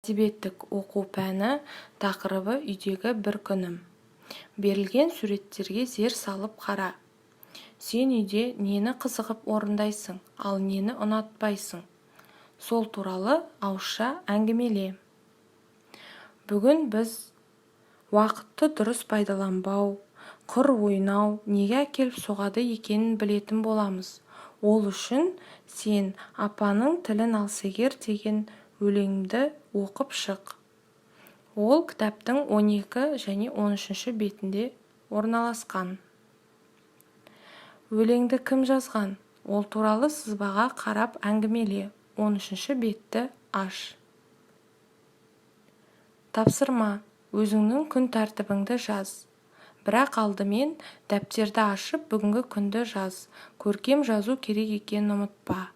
Әдебиеттік оқу пәні. Тақырыбы: «Үйдегі бір күнім». Берілген суреттерге зер салып қара. Сен үйде нені қызығып орындайсың, ал нені ұнатпайсың? Сол туралы ауызша әңгімеле. Бүгін біз уақытты дұрыс пайдаланбау, құр ойнау неге әкеліп соғады екенін білетін боламыз. Ол үшін сен «Апаның тілін алса егер» деген өлеңді оқып шық. Ол кітаптың 12 және 13 бетінде орналасқан. Өлеңді кім жазған? Ол туралы сызбаға қарап әңгімеле. 13 бетті аш. Тапсырма: өзіңнің күн тәртібіңді жаз. Бірақ алдымен дәптерді ашып, бүгінгі күнді жаз. Көркем жазу керек екенін ұмытпа.